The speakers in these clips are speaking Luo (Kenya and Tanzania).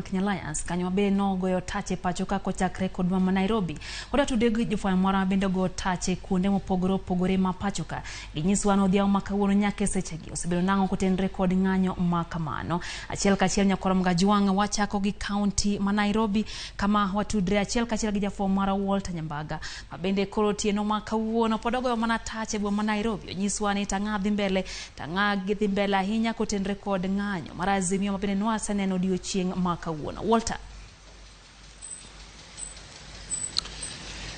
Kenya Alliance kanyo mabe nogoyo tache pacho ka kochakre kod ma Nairobi. Wadwa tude gi jofwambo moro mabende ogo tache kuonde mopogore opogore ma pacho ka. Ginyiswa ni odhiambo ma kawuono nyaka e sechegi osebedo nang'o kotenre kod ng'anyo ma kamano. Achiel kachiel nyakwar Mgajwang' wachako gi kaunti ma Nairobi kama watudre achiel kachiel gi jafwambo marwa Walter Nyambaga ma bende koro otieno ma kawuono pod ogoyo mana tache e boma ma Nairobi. Onyiswa ni tang'a dhi mbele tang'a gidhi mbele ahinya kotenre kod ng'anyo mar Azimio ma bende nwaseneno odiochieng' ma kawuono. Walter.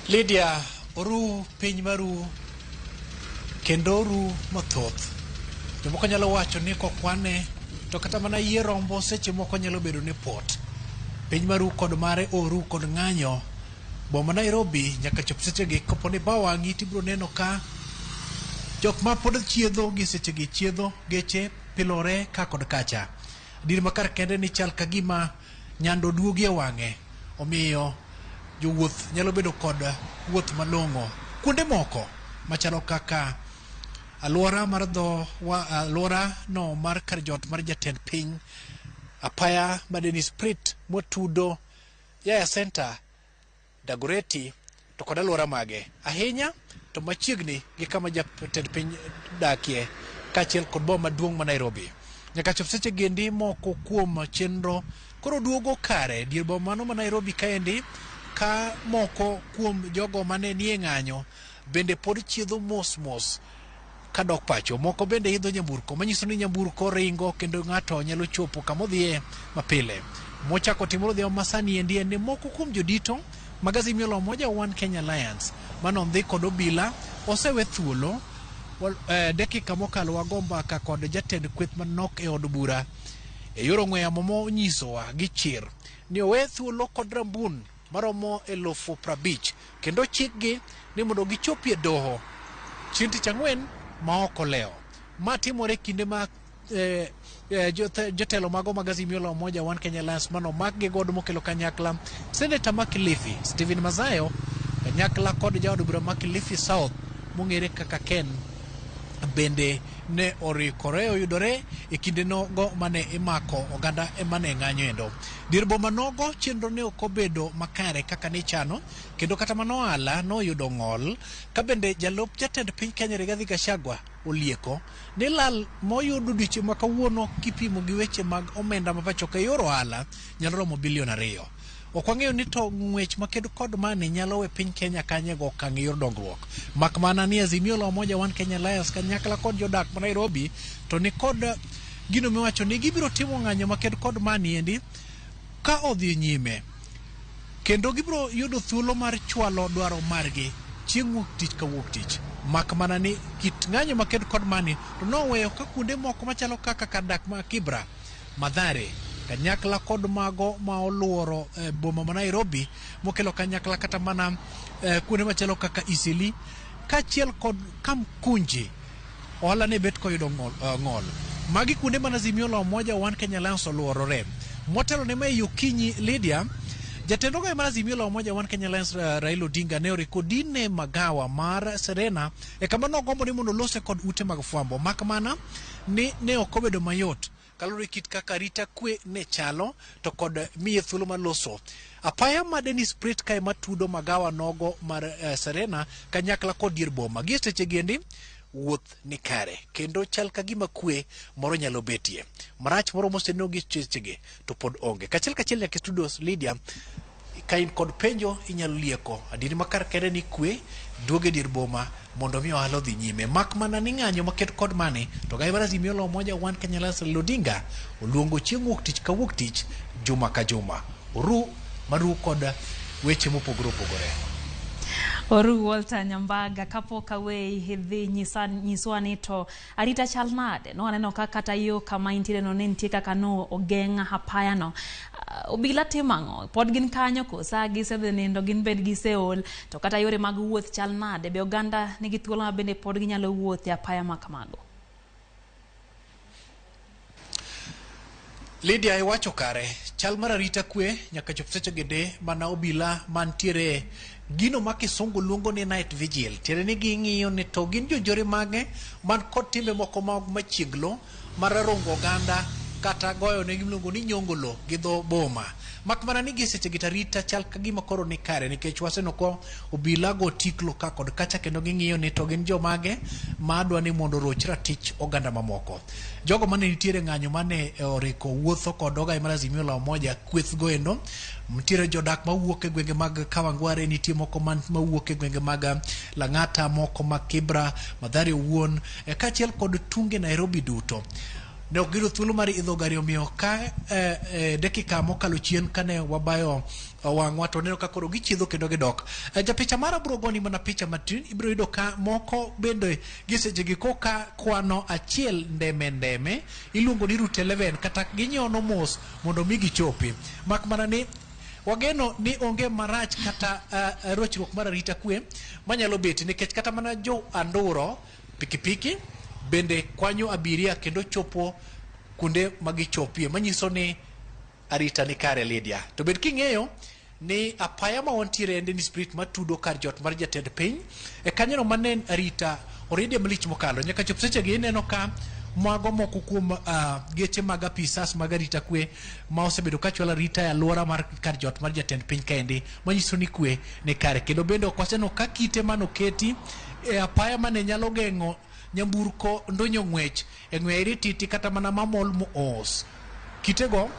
Lydia, oru piny maru kendo oru mathoth. Jomoko nyalo wacho ni kokwane to kata mana yie rombo seche moko nyalo bedo ni pot. Piny maru kod mare oru kod ng'anyo. Boma Nairobi nyaka chop sechegi kapo ni ba wang'i tibiro neno ka jok ma pod chiedho gi sechegi chiedho geche pilore ka kod kacha. Adier ma kar kende ni chal ka gima nyando duogi e wang'e. Omiyo jowuoth nyalo bedo kod wuoth malong'o. Kuonde moko machalo kaka alwora mar dho wa, alwora no mar kar jot mar jatend piny apaya ma Dennis Pritt mwatudo Yaya Center, Dagoretti to kod alwora mage. Ahinya to machiegni gi kama jatend piny dakie kaachiel kod boma maduong' ma Nairobi. Nyaka chop seche gendi moko kuom chenro koro duogo kare dier boma mano ma Nairobi kaendi ka moko kuom jogo mane nie ng'anyo bende pod chiedho mos mos kadok pacho. Moko bende idho nyamburko, manyiso ni nyamburko ringo kendo ng'ato nyalo chopo kama odhiye mapile. Mochako timore odhiambo masani endi en ni moko kuom jodito mag Azimio la Umoja One Kenya Alliance mane ondhi kod obila osewe thuolo. Dakika mokalo wago mbaka kod jatend kweth manok e od bura e yor ong'we yamo monyisowa gi chir ni owe thuolo kod rambun maromo 50,000 kendo chikgi ni mondo gichopie doho chieng' tich ang'wen ma ok olewo. Ma timore kinde ma jotelo mago mag Azimio la Umoja One Kenya Alliance mano omak gi godo mokelo kanyakla Seneta ma Kilifi Stephen Mazayo kanyakla kod jaod bura ma Kilifi South mong'ere kaka Ken bende ne orikore oyudore e kinde nogo mane imako oganda mane ng'anyo endo. Dier boma nogo chenro ne ok obedo makare kaka nichano kendo kata mana ohala noyudo ng'ol ka bende jalup jatend piny Kenya Rigathi Gachagua olieko ni lal moyud odiochieng' ma kawuono kipimo gi weche mag omenda ma pacho ka e yor ohala nyalo romo bilion 2. Ok wang'eyo ni to ng'wech maked kod mani nyalo we piny Kenya kanye go okang' e yor dongruok. Mak mana ni Azimio la Umoja One Kenya Alliance kanyakla kod jodak ma Nairobi to ni kod gino miwacho ni gibiro timo ng'anyo maked kod mani endi ka odhi nyime. Kendo gibiro yudo thuolo mar chwalo dwaro margi chieng' wuok tich ka wuok tich. Mak mana ni kit ng'anyo maked kod mani to noweyo ka kuonde moko machalo kaka kar dak ma Kibra, Mathare, kanyakla kod mago ma oluoro boma ma Nairobi mokelo kanyakla kata mana kuonde machalo kaka Isili kaachiel kod Kamkunji ohala ne bet koyudo ng'ol. Magi kuonde mana Azimio la Umoja One Kenya Alliance oluorore. Motelo ne mae okinyi Lydia, jatend ogayo mar Azimio la Umoja One Kenya Alliance Raila Odinga ne orekodine magawa mar Serena e kama nogombo ni mondo olose kod ute mag fwambo. Mak mana ni ne ok obedo mayot kaluwore kit kaka arita kwe ne chalo to kod miye thuolo mar loso. Apaya ma Dennis Pritt kae matudo magawa nogo mar Serena kanyakla kod dier boma. Gie seche gendi wuoth ni kare kendo chal ka gima kwe moro nyalo betie. Marach moro moseneno gi sechegi to pod onge. Kachiel kachiel nyaka e studios Lydia, ka in kod penjo inyalo lieko. Adieri ma kar kende ni kwe duogo e dier boma mondo mi ohala odhi nyime. Mak mana ni ng'anyo maket kod mani to gai mar Azimio la Umoja One Kenya Alliance Raila Odinga oluongo chieng' wuok tich ka wuok tich juma ka juma. Oru maru kod weche mopogore opogore. Oru Walter Nyambaga, kapok aweyi idhi nyiswa ni to arita chal nade? No aneno ka kata yo kama intiere no ne nitie kaka no ogeng' apaya no. Obila timo ang'o? Pod gin kanyo kosa gisedhi nindo gin bende giseol? To kata yore mag wuoth chal nade? Be oganda nigi thuolo ma bende pod ginyalo wuothe apaya ma kamago? Lydia, iwacho kare. Chal mar arita kwe nyaka chop seche gede mana obila mantiere gino ma kisungu luongo ni night vigil. Tiende ni ging'iyo ni to gin jonjore mage man kod timbe moko mag machieglo mar rongo oganda Kata goyo ne gimiluongo ni nyongolo gi dho boma. Mak mana ni gi seche gi tarita chal ka gima koro ni kare nikech waseneno ko obila go tiklo ka kod kacha kendo ging'iyo ni to gin jomage ma dwa ni mondo oroch ratich oganda mamoko. Jogo mane nitiere ng'anyo mane oriko wuotho kod ogai mar Azimio la Umoja kweth go endo nitiere jodak mawuok e gwenge mag Kawangware, nitie moko mawuok e gwenge mag Lang'ata, moko mag Kibra, Mathare owuon, kaachiel kod tunge Nairobi duto. Ne ok giyudo thuolo mar idho gari omiyo ka dakika mokalo chien kane wabayo wang'wa to waneno ka koro gichiedho kendo gidok. Japicha mara biro goni mana picha matin, ibiro yudo ka moko bende gi sechegi koka kwano achiel ndeme ndeme, iluongo ni route 11 kata ginyono mos mondo mi gichopi. Mak mana ni wageno ni onge marach kata rochruok mar arita kwe manyalo bet nikech kata mana jo anduro pikipiki bende kwanyo abiria kendo chopo kuonde ma gichopie manyiso ni arita ni kare Lydia. To bed king'eyo ni apaya ma wantiere en Dennis Spirit matudo kar jot mar jatend piny e kanyono mane arita oriedie malich mokalo nyaka chop sechegi ineno ka mago moko kuom geche mag apisas mag arita kwe ma osebedo ka chwalo arita e alwora mar kar jot mar jatend piny kaendi manyiso ni kwe ni kare kendo bende ok waseneno ka kite manoketi e apaya mane nyalo geng'o nyamburko ndonyo ng'wech e ng'we airititi kata mana mamol moos kitego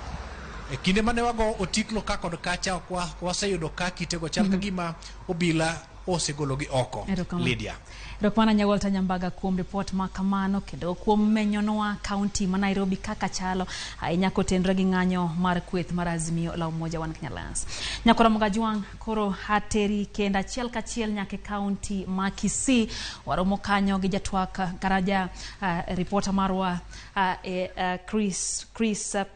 e kinde mane wago otiklo ka kod kacha ok waseyudo ka kitego chal ka gima obila osegologi oko. Lydia. Erokamano ahinya Walter Nyambaga kuom ripot ma kamano kendo kuom menyonwa kaunti ma Nairobi kaka chalo ahinya kotenore gi ng'anyo mar kweth mar Azimio la Umoja One Kenya Alliance. Nyakora Mogajwang' koro ateri kendo achiel kachiel nyaka e kaunti ma Kisii. Waromo kanyo gi jatwak kata ripota marwa Chris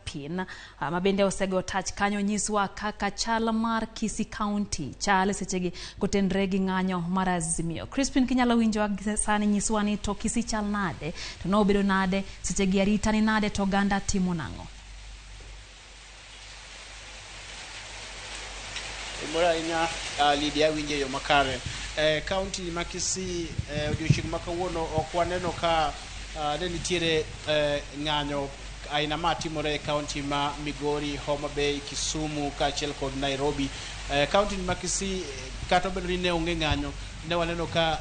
Pin ma bende osego tach kanyo nyiswa kaka chal mar Kisii County chal e sechegi kotenre gi ng'anyo mar Azimio. Crispin kinyalo winjowa sani nyiswa ni to Kisii chal nade to nobedo nade sechegi arita ni nade to oganda timo nang'o? Mor ahinya Lydia winjo e yo makare. Kaunti ma Kisii odiochieng' ma kawuono ok waneno ka ne nitiere ng'anyo aina ma timore e kaunti ma Migori, Homa Bay, Kisumu kaachiel kod Nairobi. Kaunti ma Kisii kata obedo ni ne onge ng'anyo, ne waneno ka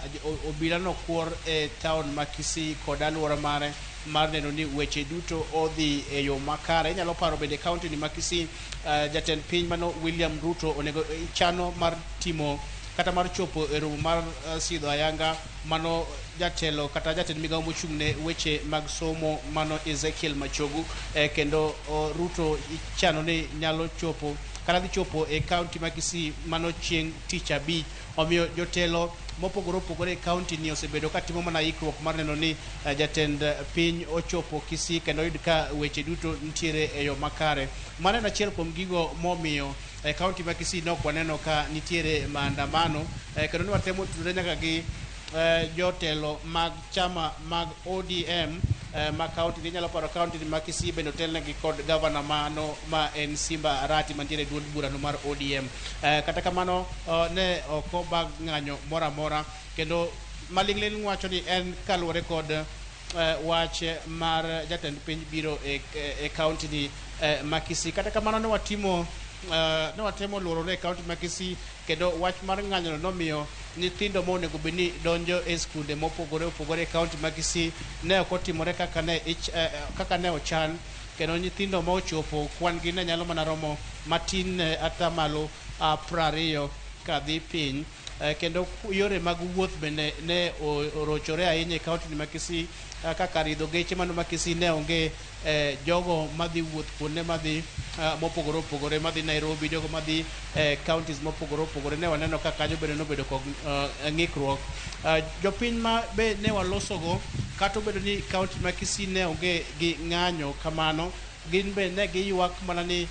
obila nokwor e taon ma Kisii kod alwora mare mar neno ni weche duto odhi e yo makare. Inyalo paro bende kaunti ni ma Kisii jatend piny mano William Ruto onego chano mar timo kata mar chopo e romo mar sidho ayanga mano jatelo kata jatend migawo mochung' ne weche mag somo mano Ezekiel Machogu kendo Ruto ichano ni nyalo chopo kata dhi chopo e kaunti ma Kisii mano chieng' tich abich. Omiyo jotelo mopogore opogore e kaunti ni osebedo katimo mana ikruok mar neno ni jatend piny ochopo Kisii kendo oyud ka weche duto nitiere e yo makare. Mano en achiel kuom gigo momiyo e kaunti ma Kisii ne ok waneno ka nitiere maandamano kendo ne watemo tudore nyaka gi jotelo mag chama mag ODM ma kaunti ni. Inyalo paro kaunti ma Kisii bende otelnegi kod gavana mano ma en Simba Arati mantiere e duond burano mar ODM. Kata kamano ne ok obag ng'anyo moro amora kendo maling'ling' wacho ni en kaluwore kod wach mar jatend piny biro e kaunti ni ma Kisii. Kata kamano ne watimo ne watemo luorore e kaunti ma Kisii kendo wach mar ng'anyono nomiyo nyithindo ma onego bed ni donjo e skunde mopogore opogore e kaunti ma Kisii ne ok otimore kaka ne ochan kendo nyithindo ma ochopo kwan gi ne nyalo mana romo matin ne atamalo 20 kadhi piny. Kendo yore mag wuoth bende ne orochore ahinya e kaunti ma Kisii kaka ridho geche mano ma Kisii ne onge jogo madhi wuoth kuonde madhi mopogore opogore madhi Nairobi, jogo madhi counties mopogore opogore ne waneno ka kanyo bende nobedo kod ng'ikruok. Jopiny ma be ne walosogo kata obedo ni kaunti ma Kisii ne onge gi ng'anyo kamano, gin be ne giywak mana ni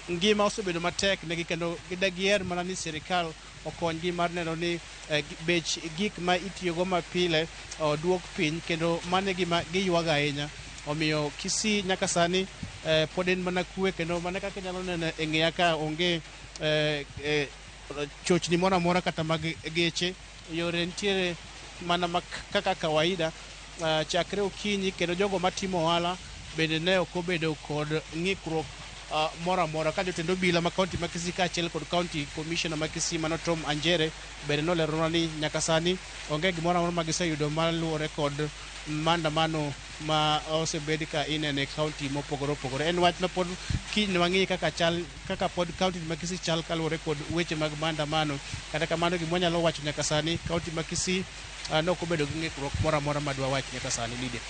ngima osebedo matek negi kendo giher mana ni sirikal okonygi mar neno ni bech gik ma itiyogo mapile oduok piny kendo mano e gima giywago ahinya. Omiyo Kisii nyaka sani pod en mana kwe kendo mana kaka inyalo neno e ng'eya ka onge chochni moro amora kata mag geche, yore nitiere mana kaka kawaida. Chakre okinyi kendo jogo matimo ohala bende ne ok obedo kod ng'ikruok moro amora ka jotend obila ma kaunti ma Kisii kaachiel kod county commissioner ma Kisii mano Tom Anjere bende noleronwa ni nyaka sani onge gimoro amora ma giseyudo maluwore kod maandamano ma osebed ka inene e kaunti mopogore opogore. En wach ma pod kiny wang'i kaka chal kaka pod kaunti ma Kisii chal kaluwore kod weche mag maandamano. Kata kamano gima wanyalo wacho nyaka sani kaunti ma Kisii nok obedo gi ng'ikruok moro amora madwa wach nyaka sani Lydia.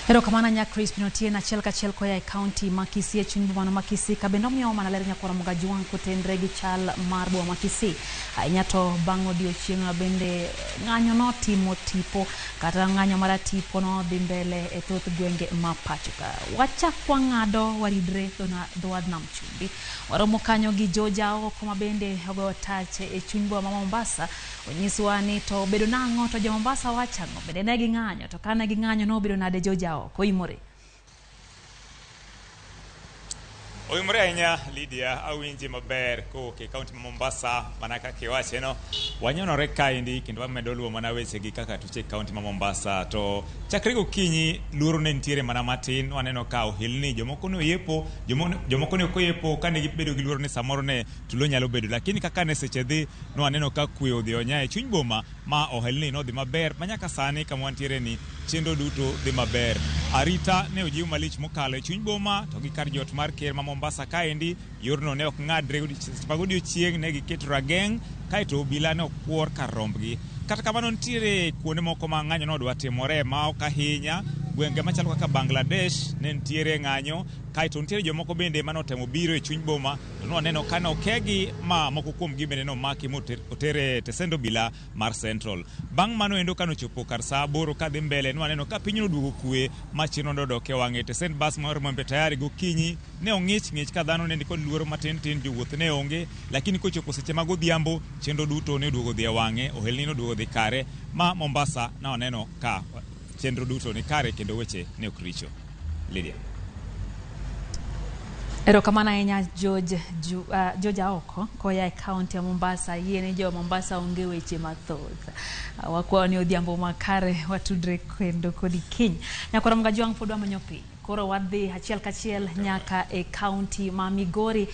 Erokamano nya Crispin Otieno achiel kachiel koya e kaunti ma Kisii e chuny bomano ma Kisii ka bende omiyowa mana ler nyakwar Ramogi kotenre gi chal mar boma ma Kisii ahinya to bang' odiochieng' ma bende ng'anyo notimo tipo kata ng'anyo mar tipo nodhi mbele e thoth gwenge ma pacho ka. Wachak wang'ado waridre dho wadh nam chumbi. Waromo kanyo gi George Aoko ma bende ogoyo tach e chuny boma ma Mombasa. Onyiswa ni to obedo nang'o to jo Mombasa wacho ang'o bende ne ging'anyo to kane ging'anyo nobedo nade George Aoko oimore. Oimore ahinya Lydia, awinji maber kowuok e kaunti ma Mombasa mana kaka iwacheno. Wanyonore kaendi kendo wamedo luwo mana wechegi kaka tuche e kaunti ma Mombasa. To chakre gokinyi luoro ne nitiere mana matin, waneno ka ohelni jomoko ne oyepo, jomoko ne ok oyepo kane gibedo gi luoro ni samoro ne tulo nyalo bedo. Lakini kaka ne seche dhi, nwaneno ka kwe odhi onya e chuny boma ma ohelni nodhi maber ma nyaka sani kama wantiere ni chenro duto dhi maber. Arita ne ojiw malich mokalo e chuny boma to gi kar jot mar ker ma Mombasa kaendi yorno ne ok ng'adre seche mag odiochieng' ne giketo rageng' kaeto obila ne okwor kar rombgi. Kata kamano nitiere kuonde moko ma ng'anyo nodwa timore ma ok ahinya, gwenge machalo kaka Bangladesh ne nitiere ng'anyo, kaeto nitiere jomoko bende manotemo biro e chuny boma to nwaneno ka nokegi ma moko kuomgi bende nomaki moter e tesend obila mar Central. Bang' mano endo kanochopo kar saa 8 kadhi mbele nwaneno ka piny noduogo kwe ma chenro nodok e wang'e. Tesend bas mar Mwembe Tayari gokinyi ne ong'ich ng'ich ka dhano ne nikod luoro matin tin, jowuoth ne onge, lakini kochopo seche mag odhiambo chenro duto ne oduogo dhi e wang'e, ohelni noduogo dhi kare ma Mombasa ne waneno ka chenro duto ni kare kendo weche ne ok richo. Lydia. Erokamano ahinya George, George Aoko koya e kaunti ya Mombasa. Yie ni jo Mombasa onge weche mathoth. Wakwayo ni odhiambo makare watudre kendo kodi kiny. Nyakwar Mgajwang' pod wamenyo piny. Koro wadhi achiel kachiel nyaka e kaunti ma Migori.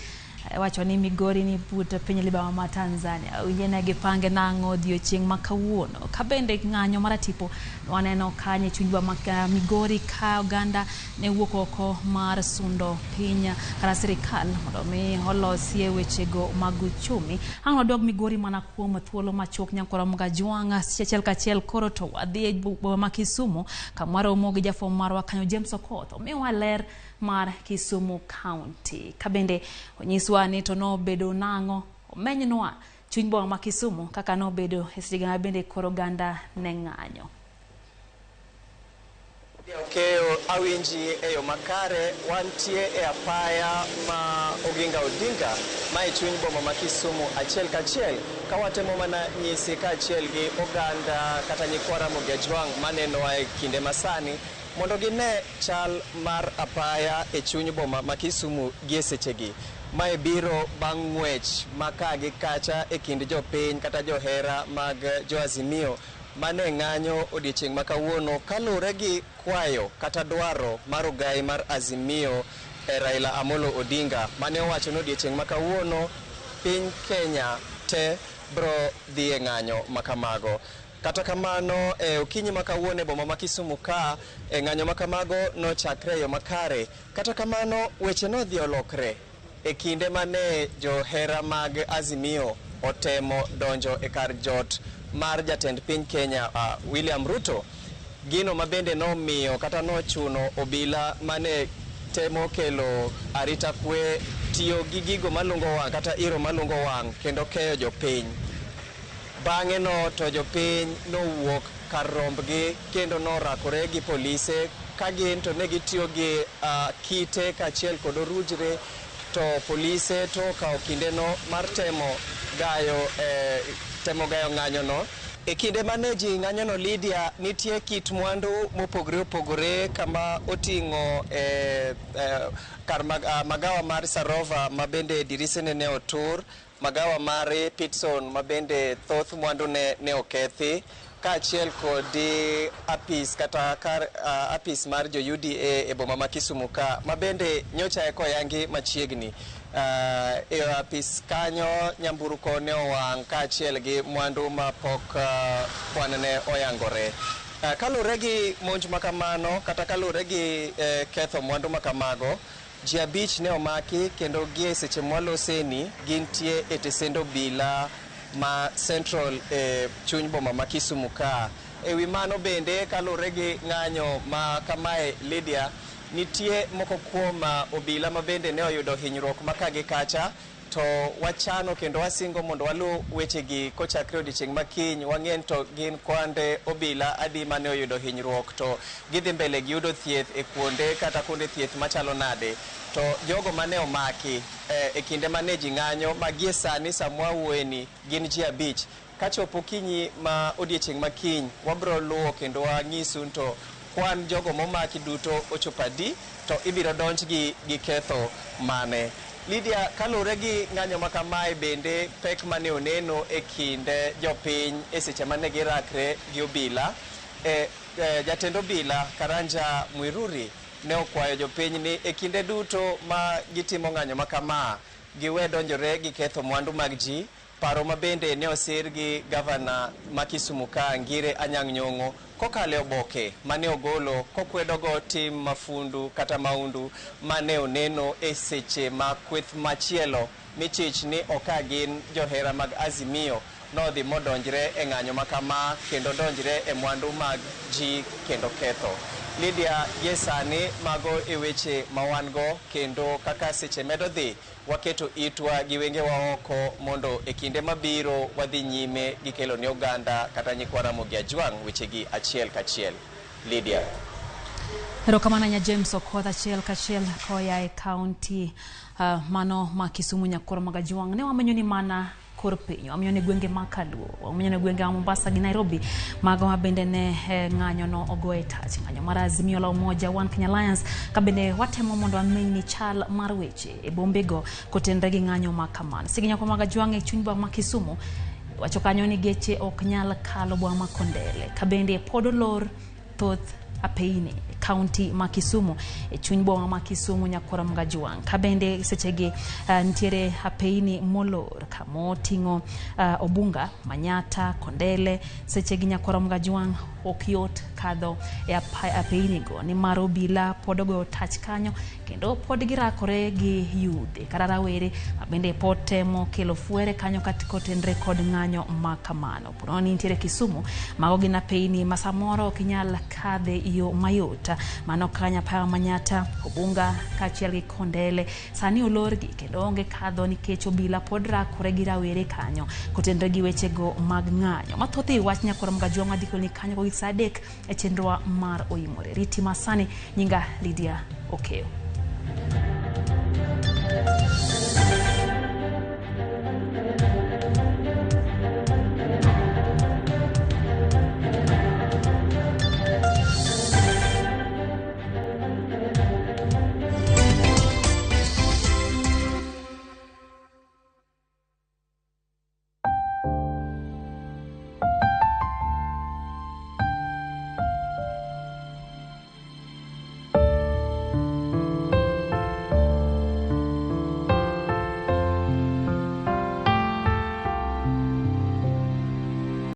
Wacho ni Migori ni but piny libamba ma Tanzania. Winje ne gipange nang'o odiochieng' ma kawuono. Ka bende ng'anyo maratipo waneno kanyo e chuny boma ma Migori ka oganda ne wuok oko mar sundo piny kata sirikal mondo mi olosie wechego mag uchumi. Ang' wadog Migori mana kuom thuolo machuok nyakwar Mgajwang' achiel kachiel koro to wadhi e boma ma Kisumu kama waromo gi jafwambo marwa kanyo James Okoth. Omiwa ler mar Kisumu County. Ka bende onyiswa ni to nobedo nang'o, omenynwa chuny boma ma Kisumu kaka nobedo e seche ma bende koro oganda ne ng'anyo. Okeyo awinji e yo makare, wantie e apaya ma Oginga Odinga ma e chuny boma ma Kisumu achiel kachiel ka watemo mana nyisi kaachiel gi oganda kata nyikwa Ramogi Ajwang' manenowa e kinde masani mondo gine chal mar apaya e chuny boma ma Kisumu gi e sechegi. Mae biro bang' ng'wech ma ka gi kacha e kind jopiny kata johera mag jo Azimio mane ng'anyo odiechieng' ma kawuono kaluwore gi kwayo kata dwaro mar ogai mar Azimio e Raila Amolo Odinga mane owacho ni odiechieng' ma kawuono piny Kenya te bro dhi e ng'anyo ma kamago. Kata kamano e okinyi ma kawuono e boma ma Kisumu ka e ng'anyo ma kamago nochakre e yo makare. Kata kamano weche nodhi olokre e kinde mane johera mag Azimio otemo donjo e kar jot mar jatend piny Kenya William Ruto. Gino mabende nomiyo kata nochuno obila mane temo kelo arita kwe tiyo gi gigo malungo wang' kata iro malungo wang' kendo keyo jopiny. Bang'e no to jopiny nowuok kar rombgi kendo norakore gi polise ka gin to ne gitiyo gi kite kaachiel kod orujre to polise to okawo kindeno mar temo gayo ng'anyo no. E kinde mane ji ng'anyo no Lydia, nitie kit mwandu mopogore opogore kama oting'o kar magawa mar Sarova ma bende dirisene ne otur, magawa mar Pitson ma bende thoth mwandu ne okethi. Kaachiel kod apis kata kar apis mar jo UDA e boma ma Kisumu ka, ma bende nyocha eko oyangi machiegni. E apis kanyo nyamburko ne owang' kaachiel gi mwandu ma pok kwan ne oyangore. Kaluwore gi monj makamano kata kaluwore gi ketho mwandu makamago, ji 5 ne omaki kendo gie seche mwaloseni gintie e tesend obila ma Central e chuny boma ma Kisumu ka. Ewi mano bende kaluwore gi ng'anyo ma kamae, Lydia, nitie moko kuom obila ma bende ne oyudo hinyruok ma ka gi kacha, to wachano kendo wasingo mondo waluw wechegi kochakre odiechieng' ma kiny, wang'en to gin kwande obila adi mane oyudo hinyruok, to gidhi mbele gi yudo thieth e kuonde kata kuonde thieth machalo nade, to jogo mane omaki e kinde mane ji ng'anyo ma gie sani samwa wuoyeni gin ji 5. Kachopo kinyi ma odiechieng' ma kiny, wabro luwo kendo wang'isu to kwan jogo momaki duto ochopo adi, to ibiro donjgi gi ketho mane. Lydia, kaluwore gi ng'anyo ma kamae bende pek mane oneno e kinde jopiny e seche mane girakre gi obila, jatend obila Karanja Mwiruri ne okwayo jopiny ni e kinde duto ma gitimo ng'anyo ma kama, giwe donjore gi ketho mwandu mag ji. Paro ma bende ne osir gi gavana ma Kisumu ka Ngire Anyang' Nyong'o kokalo e oboke mane ogolo kokwedogo tim mafundu kata maundu mane oneno e seche ma kweth machielo michich ni oka gin johera mag Azimio nodhi modonjre e ng'anyo ma kama kendo donjre e mwandu mag ji kendo ketho. Lydia, gie sani mago e weche ma wan go, kendo kaka seche medo dhi waketo itwa gi wengewa oko mondo e kinde mabiro wadhi nyime gi kelo ne oganda kata nyikwa Ramogi Ajwang' wechegi achiel kachiel. Lydia. Erokamano nya James Okoth achiel kachiel koya e kaunti mano ma Kisumu nyakwar Magajwang'. Ne wamenyo ni mana kor piny, wamenyo ni gwenge ma Kaluo, wamenyo ni gwenge ma Mombasa gi Nairobi, mago ma bende ne ng'anyo no ogoye tach, ng'anyo mar Azimio la Umoja One Kenya Alliance, ka bende watemo mondo wameny ni chal mar weche e bombego kotenre gi ng'anyo ma kamano. Sigi nyakwar Magajwang' e chuny boma ma Kisumu wacho kanyo ni geche ok nyal kalo boma ma Kondele, ka bende pod olor thoth apeini kaunti ma Kisumu e chuny boma ma Kisumu nyakwar Magajwang', ka bende sechegi nitiere apeini molor kamoting'o Obunga, Manyata, Kondele. Sechegi nyakwar Magajwang' ok yot kadho e apeini go nimar obila pod ogoyo tach kanyo kendo pod girakore gi yudhe kata rawere ma bende pod temo kelo fwere kanyo kotenre kod ng'anyo ma kamano. Pono ni nitiere Kisumu, mago gin apeini ma samoro ok inyal kadhe yo mayot. Mano kanya apaya Manyata, Obunga kaachiel gi Kondele sani olorgi kendo onge kadho nikech obila pod rakore gi rawere kanyo kotenre gi wechego mag ng'anyo. Mathoth e wach nyakwar Magajwang' wadhi keloni kanyo kogik saa 3 e chenrowa mar Oimore. Riti masani, nyinga Lydia Okeyo.